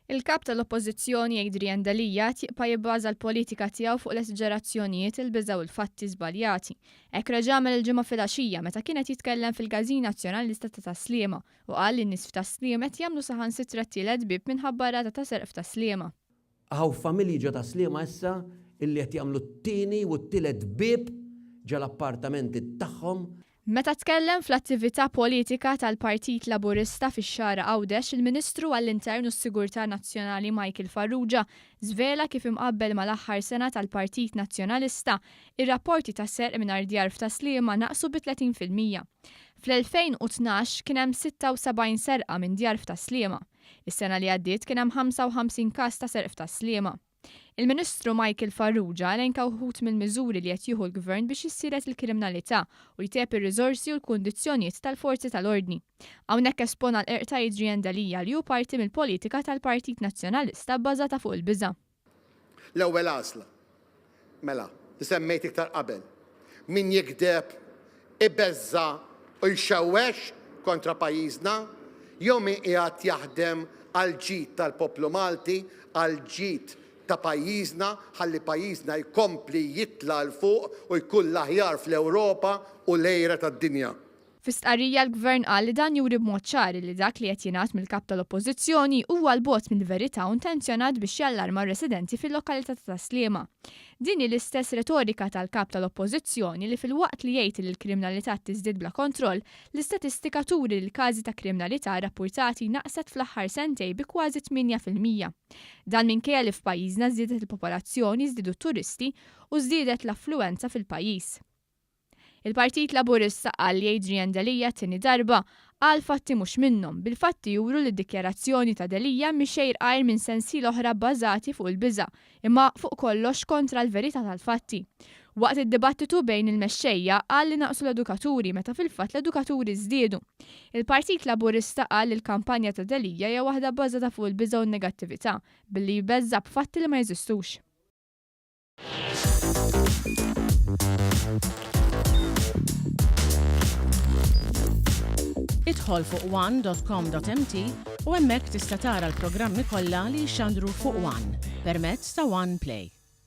Il-Kap tal-Oppożizzjoni Adrian Delia qed jibqa' jibbaża l-politika tiegħu fuq l-esġerazzjonijiet, il-biża' u l-fatti żbaljati. Hekk reġa' għamel il-Ġimgħa filgħaxija meta kien qed jitkellem fil-Każin Nazzjonalista ta' Tas-Sliema u qal li n-nies f'Tas-Sliema qed jagħmlu saħansitra t-tielet bieb minħabba r-rata ta' serq f'Tas-Sliema. Hawn familji ġo Tas-Sliema issa illi qed jagħmlu t-tieni u t-tielet bieb ġol-appartamenti tagħhom. Meta tkellem fl-attività politika tal-Partit Laburista fix-Xagħra Għawdex, il-Ministru għall-Intern u s-Sigurtà Nazzjonali Michael Farrugia żvela kif imqabbel mal-aħħar sena tal-Partit Nazzjonalista, ir-rapporti ta' serq mingħajr djar f'Tas-Sliema naqsu bi 30%. Fl-2012 kien hemm 76 serqa minn djar f'Tas-Sliema. Is-sena li għaddiet kien hemm 55 każ ta' serq f'Tas-Sliema. Il-Ministru Michael Farrugia elenka wħud mill-miżuri li qed jieħu l-Gvern biex jissielet il-kriminalità u jtejjeb ir-riżorsi u l-kundizzjonijiet tal-forzi tal-ordni. Hawnhekk espona l-qerq ta' Adrian Delia li hu parti mill-politika tal-Partit Nazzjonalista bbażata fuq il-biża'. L-ewwel għażla, mela, li semmejt iktar qabel, min jigdeb, ibeżża' u jxewwex kontra pajjiżna jew min qiegħed jaħdem għall-ġid tal-poplu Malti, għall-ġid ta' pajjiżna ħalli pajjiżna jkompli jitla' 'l fuq u jkun l-aħjar fl-Ewropa u l-għira tad-dinja. Fi stqarrija l-Gvern qal li dan juri b'mod ċar illi dak li qed jingħad mill-Kap tal-Oppożizzjoni huwa 'l bogħod mill-verità u intenzjonat biex jallarma r-residenti fil-lokalità ta' Tas-Sliema. Din hi l-istess retorika tal-Kap tal-Oppożizzjoni li filwaqt li jgħid illi l-krimnalità tiżdied bla kontroll, l-istatistika turi li l-każi ta' krimnalità rrappurtati naqset fl-aħħar sentej bi kważi 8%. Dan minkejja li f'pajjiżna żdiedet il-popolazzjoni, żdiedu t-turisti u żdiedet l-affluwenza fil-pajjiż. Il-Partit Laburista qal li Adrian Delia t-tieni darba qal fatti mhux minnhom, bil-fatti juru li d-dikjarazzjoni ta' Delia mhi xejn għajr minn sensiela oħra bbażati fuq il-biża', imma fuq kollox kontra l-verità tal-fatti. Waqt id-dibattitu bejn il-mexxejja qal li naqsu l-edukaturi meta fil-fatt l-edukaturi żdiedu. Il-Partit Laburista qal li l-kampanja ta' Delia hija waħda bbażata fuq il-biża' u n-negattività, billi jbeżża' b'fatti li ma jeżistux. Idħol fuq one.com.mt u hemmhekk tista' tara l-programmi kollha li jixxandru fuq One permezz ta' One Play.